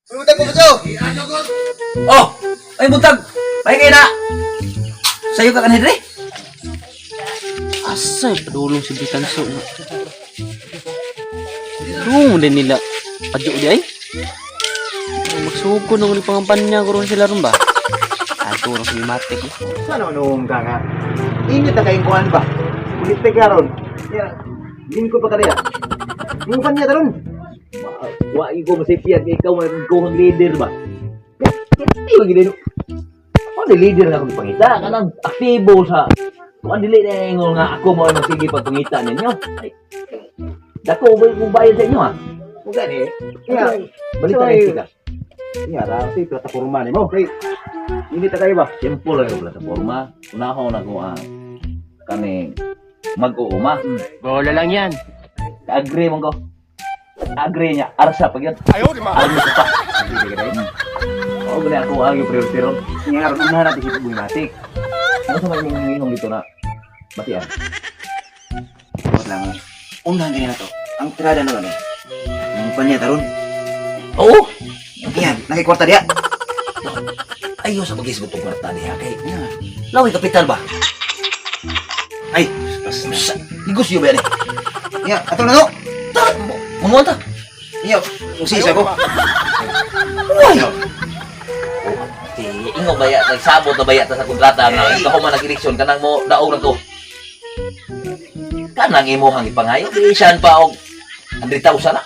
Buntag ko ba? Oh! Ay, buntag! Ay, na! Sayo ka kanhi dre? Asa padulong si Bitanso nga. Dungo din nila. Padyo di ay. Magsuko nung ni pangampanya ko ron sila ron ba? Ato ron si Matik. Ano nung ka nga? Init na kayong kuhan ba? Ulit pa karon. Ya, lingko pa kaniya. Yung kanya taron. Wa ko masipian kay ikaw man ko ang leader ba? Hindi ba gid. Ano leader nga akong pangita kanang aktibo sa kung dili na ingon nga ako mo ang sige pagpangita ninyo. Ay, dako ba yung bayad sa inyo ha? Kung gani. Ya, Balita So, na ka. ya ra si plataporma nimo. Kay init na kayo ba? Simple lang yung plataforma. Unahon na ko ang kani mag-uuma. Bola lang yan. Agree man ko. Agree niya. Arsa pag yun. Ayaw, di ma. Arsa pa. Oo, gani ako ang yung priority ron. Nga ron unahan natin si Buimatic. Ano sa mga imong ingong dito na batian? Wala lang. Unahan ganyan na to. Ang tirada na eh. Yung kanya taron. Oo! Yan, nakikwarta diya. Ayaw sa mag-isgot og kwarta niya kay Lawi kapital ba? Ay, basta. Sa negosyo ba yan eh? Ya, ato na to. Ta, manguha ta. Iya, usisa ko. Uy! Di, ingo ba ya, nagsabot na ba ya ta sa kontrata nga ikaw man nag-eleksyon kanang mo daog lang ko. Kanang imuhang ipangayo, di siyan pa og 100,000 na.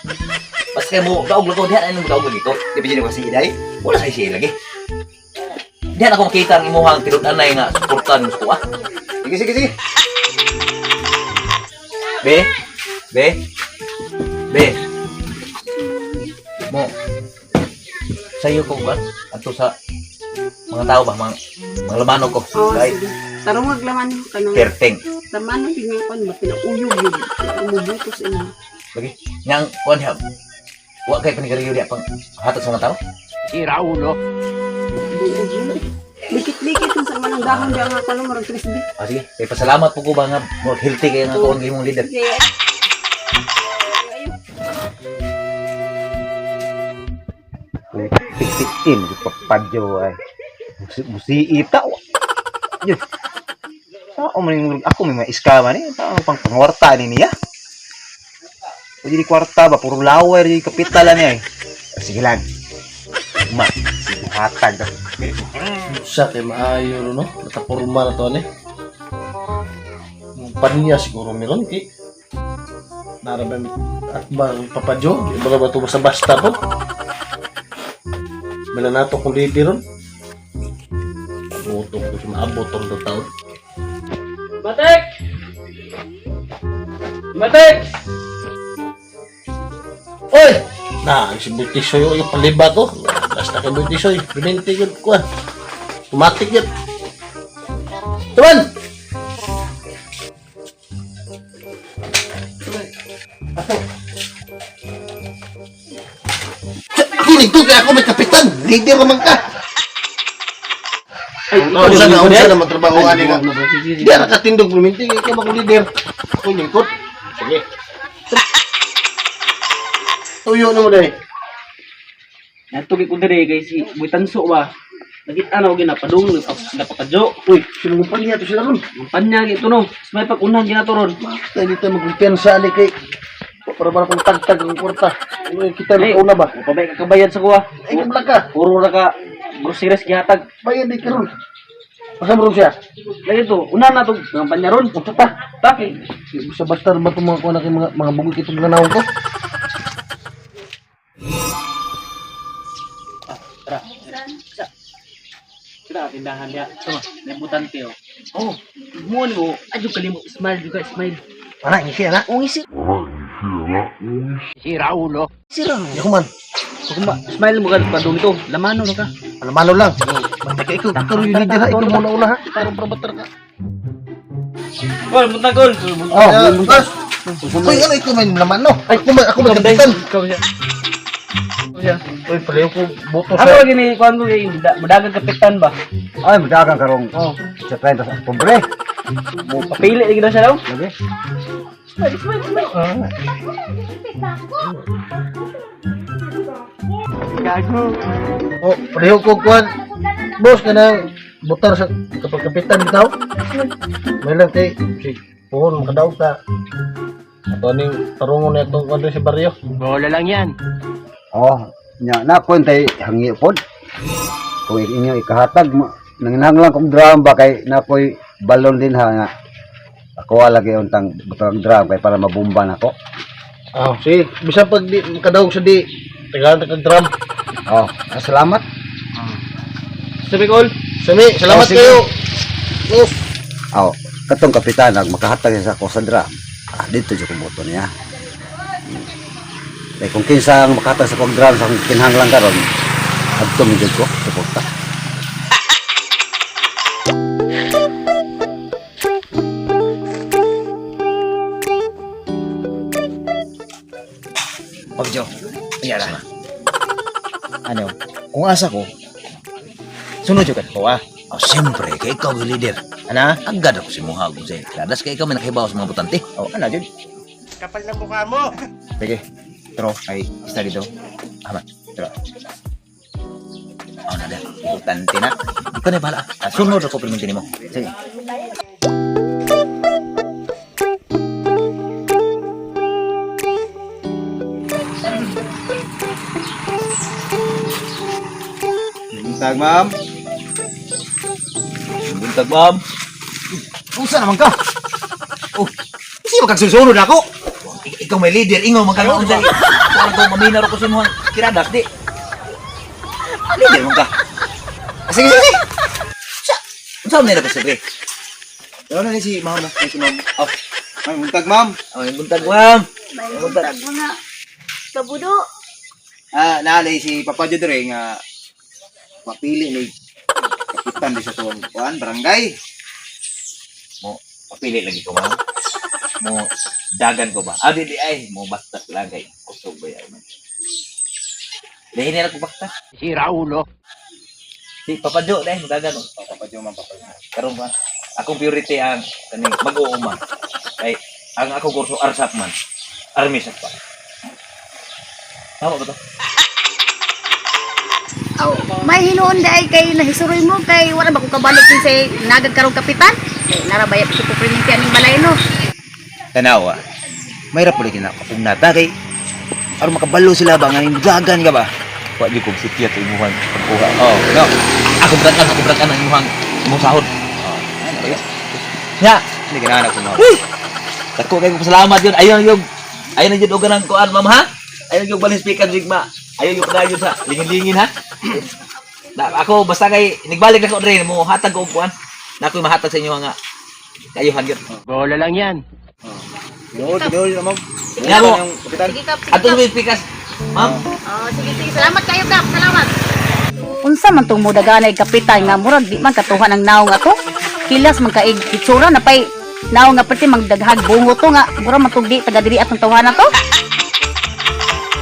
Basta kay mo daog lang ko, diha na mo daog lagi ko. Di ba dyan ko si Iday? Wala sa siya lagi. Diha na ako makita ang imuhang tinud-anay nga suportahan mo sa kuha. Sige, sige, sige. Be? Be? Be? Mo. Sa'yo ko ba? Ato sa mga tao ba? Mga lamano ko. Oh, Kahit sige. Tarong maglaman kanang perteng. laman ang gingapan ba pinauyog yun. Umubutos ina. Lagi. Niyang, kuhan niya. Wa kay panigarilyo diya pang hatag sa mga tao. Buog yun. Likit-likit mo sa manang dahon diya nga tanong marang 3D. Ah, sige. Kay pasalamat po ko ba nga more healthy kayo nga kuhan imong leader. Sige. Ayo. Tikin, papadyo ay. Musiita. Yun. Sao man yung ako may mga iskama ni, tao pang pangwarta ni niya. O di kwarta ba puro lawer di kapital ni ay. Sige lang. Ma, sige hatag. Siya kay maayo no, plataporma na to ni. Panya siguro meron kay Nara ba at bang papadyo, di ba ba ito basta basta po? Bala nato kung leader ron. Pabuto ko siya maabot ron to taon. Matik! Matik! Oy! Na, si Butisoy yung paliba to. Basta kay Butisoy, biminti yun ko. Tumatik yun. Tuman! Ako nito, kaya ako may kapitan. Leader naman ka. Ay, Unsa na matrabaho ani ka. Di ra katindog luminti kay ikaw akong leader. Ako lingkod. Sige. Tuyo na mo dai. Natugig ko dire kay si Buitanso ba. Nakita na ko ginapadulong napapadyo. Uy, sino mo paniya to sila ron? Ang panya gito no. Mas may pag-unahan ginato ron. Tayo dito magkumpiyansa ani kay para ba akong tagtag ang kwarta. Uy, kita na una ba? Pabay ka kabayad sa kuha. Ay, kabla ka. Puro ra ka groceries gihatag. Bayad di karon. Asa mo ron siya? Lagi to, una na to ang panya ron. Unsa ta? Taki. Sa basta ba itong mga kuha na kay mga bugok itong ganahon ko? Tara. Sila tindahan niya. Tama, may butante oh. Oh, mo ni mo. Adyo kalimo smile juga smile. Ana, ngisi ana. Ung isi. Sira. Ako man. Kung smile mo ka padung ito, lamano na ka. Alamano lang. Basta kay ikaw, ikaw yung leader ha. Ikaw muna una ha. Para para batar ka. Gol, muntag gol. Oh, muntas. Uy, ano ikaw may laman no? Ay, ako may kapitan. Ikaw siya. Ikaw siya. Uy, palayo ko boto Ako sa... lagi ni kuan ko kay mudagang kapitan ba. Ay, mudagang karong Oh, sa 30 sa Oktubre. mo papili lagi daw siya daw. Lagi. Smile, smile, smile. Oh, pareho ko kuan. Boss kanang butar sa kapag kapitan bitaw. May lang kay si puhon makadaog ta. Ato ning tarungon na itong kuan sa baryo. Oh, nya na po tay hangi pod. Kung inyo ikahatag nanginahanglan kong drum ba kay napoy balon din ha nga. Ako lagi untang butang drum kay para mabumba nako. Ah, sige, bisan pag di makadaog sa di tagaan ta kag drum. Oh, salamat. Sabi ko, Sami, salamat Oh, sige. kayo. Boss. Oh, katong kapitan ang makahatag siya sa ako sa drum. Ah, dito jud ko boto niya. Kay kung kinsa ang makahatag sa akong drum sa akong kinahanglan karon, adto mi jud ko suporta. Pagjo, yara. Ano, kung asa ko, sunod yung ko ah. Oh, siyempre, kay ikaw ang leader. Ana? Agad ako si Muha kung sa'yo. Ladas kay ikaw may nakahibaw sa mga butante. Oh, ana jud. Kapal na mukha mo. Sige, tro, ay isa dito. Ama, tro. Oh, nada. Butante na. Ikaw na bahala. Ah, sunod ako perminti nimo. Sige. Buntag, ma'am. Buntag, ma'am. Usa naman ka. Oh, kasi magkagsulsunod ako. Ikaw may leader, ingaw magkakaon sa. Parang kung maminaro ko sa imuhang kiradas, di. Leader mo ka. Ah, sige, sige, sige. Sa, saan nila ko sabi? Ano na ni si ma'am? Ay, si ma'am. Oh, Ay, buntag, ma'am. oh, buntag, ma'am. May buntag mga kabudo. Ah, naalay si Papa Joe dire nga mapili ni kapitan di sa tuwang kuan barangay. Mo, papili lagi ko, ma'am. Mo, dagan ko ba? Ah, di, di, ay. Mo, baktas lang kay. Kusog ba yan? Dahil nila ko baktas. Si Raulo. Si Papa Joe, dahil dagan. Oh. Oh, Papa Joe, ma'am, Papa Joe. Karon ba? Akong purity ang kaning mag-uuma. Kay ang akong kurso arsap man. Army sap pa. Tama ba to? Aw, may hinuon dai kay nahisuroy mo kay wala ba ko kabalo kinsay nagag karong kapitan? Kay narabaya ko ko perminti aning balay no. Tanawa. May ra pud kina kapugnata kay aron makabalo sila ba nga dagan ka ba? Wa gyud kog sipyat sa imuhang pagkuha. Oh, no. Ako brakan, ako brakan ang imuhang imong sahod. Oh, ano ba? Nya, Hindi ganahan ako ma'am. dako kay kong pasalamat yun. Ayon yung ayon na jud og kanang kuan ma'am ha. Ayon yung balin speaker jigma. Ayon yung padayon sa lingin-lingin ha. Na, ako basta kay nigbalik na ko dre mo hatag ko og kuan. Na ako'y mahatag sa inyo nga kayuhan gyud. Bola lang yan. Tinuod, tinuod na ma'am. Nga mo. Ang kapitan. Sige kap, sige Ato kap. sa pikas, ma'am. Oh, sige sige, salamat kayo kap, salamat. Unsa man tong mudaganay kapitan nga murag di man katuhan ang naong ato? Kilas man kaig itsura na pay naong nga perti magdaghag bungo to nga mura man tong di taga diri atong tawanan to.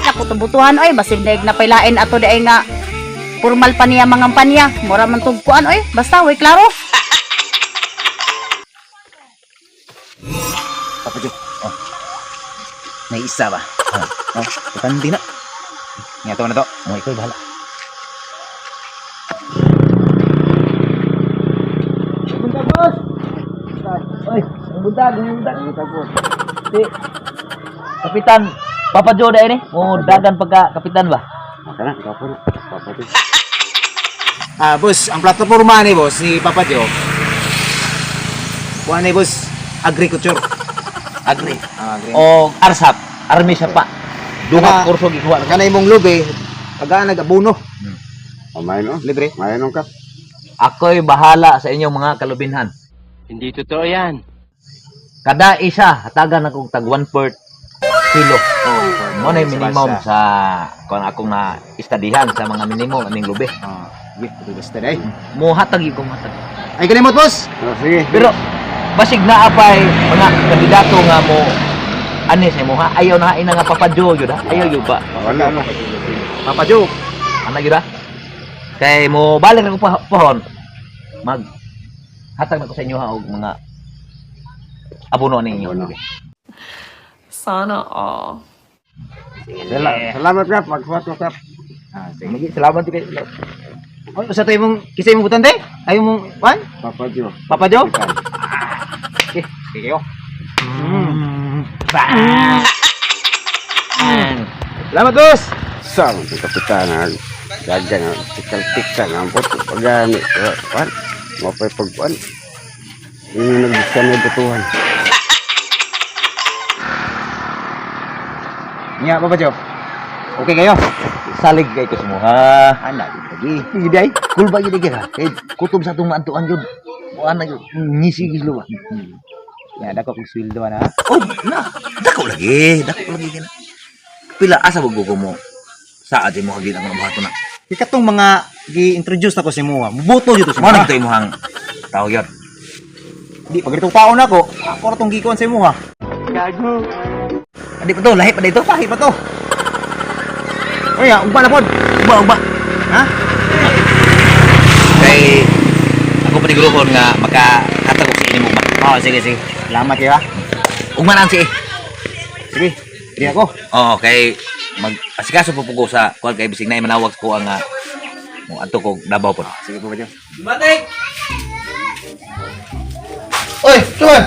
Naku tubutuhan oy basig daig na paylain ato di nga formal pa niya mga panya mura man tong kuan oy basta way klaro. Papa Joe. Oh. May isa ba? Oh, kapitan din na. Nga to na to. Mo ikaw bahala. Buntag, boss. Oy, ang buntag, ang buntag. Si Kapitan Papa Joe dai ni. Mo dagan pagka kapitan ba? Okay na, ikaw po na. Papa Joe. Ah, boss, ang plataforma ni boss ni Papa Joe. Kuan ni boss, agriculture. Agri. Ah, agri. O arsap, army sa pa. Duha Kana- kurso gikuha na. Kana imong lubi, pag nag-abono, Oh, may no. libre. May no ka. Ako'y bahala sa inyong mga kalubinhan. Hindi totoo yan. Kada isa hatagan akong tag 1/4 kilo. Mo na yung minimum sa kung akong na istadihan sa mga minimum aning lubi. Ah, sige, basta day. Mo hatag yung hatag. Ay kalimot boss. Oh, sige. Pero basig naa pa'y mga kandidato nga mo ani sa imo ha ayaw na ina nga Papa Joe yun ha ayaw yun ba Wala na. Papa Joe. ana yun ha kay mo balik na ko pohon mag hatag na ko sa inyo ha og mga abono ninyo. Abono. Sana all. Salamat ka pagkuha ko ka. Ah, sige. Lagi salamat kay. Oy, usa to imong kisay imong butan te? Ay imong wan? Papa Joe. Papa Joe? Okay, sige kayo. Salamat, boss. Sa man itong kapitan ha. Dagan ha. Tikal-tikal ha. Ang puto pagani. Kwan. Mapay pagkuan. Yung nagbisan na butuhan. Nya, Papa Joe. Okay kayo? Salig kay ko sa ha. Ana, lagi. Sige day, cool ba gyud ha? Kay kutob sa atong maantuan gyud. Buan na gyud ngisi gyud ba. Ya, dako kog sweldo ana. Oh, na. Dako lagi, dako lagi kina. Pila asa ba mo? Sa ate mo hagin ang mga buhaton na. Kay katong mga gi-introduce na ko si Mua. Muboto jud to si Mo Mua. na ito imong tao yun. Di pag itong paon ako, ako ra tong gikuan sa imuha. Adi pa to, lahi pa dito. Pahi pa to. Oy, ah, ugba na pod. Ugba, ugba. Ha? Kay ako pa niguruhon nga makahatag og sa inyo ugma. Oh, sige, sige. Salamat kayo, ha. Ugma na ang si. Sige, di ako. Oo, kay mag asikaso po ko sa kuan kay bisig na manawag ko ang mo adto ko Davao po. Sige po, Joe. Matik! Oy, tuan.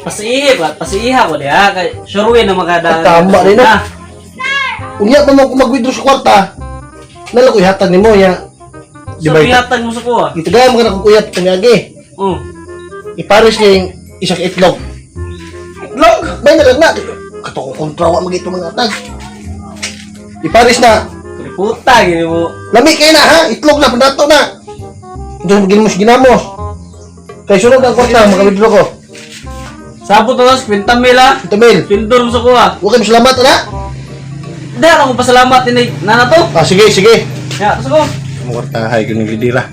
Pasiihi ba? Pasiiha ko diha. Kay sure na makada. Tama rin, no? Unya pa mo kung mag-withdraw sa kwarta. Nala ko ihatag nimo ya. Di Di ba? ba? Ihatag mo sa kuha. Gitagay mo ka na kung kuyat kanyagi. Oh. Ipares niya yung isang itlog. Itlog? May nalag na. Kato kong kontra wa magito mga atag. Ipares na. Puta gini mo. Lami kayo na ha. Itlog na pandato na. Doon ginamos ginamos. Kay sunod ang kwarta maka-withdraw ko. Sabot na 50 mil ah. Ito mail. Pindor mo sa kuha. Huwag kayo salamat ana. Hindi ako pasalamat ini nana to. Ah, sige, sige. Ya, sa ko. Mo kwarta hay kuning lidira.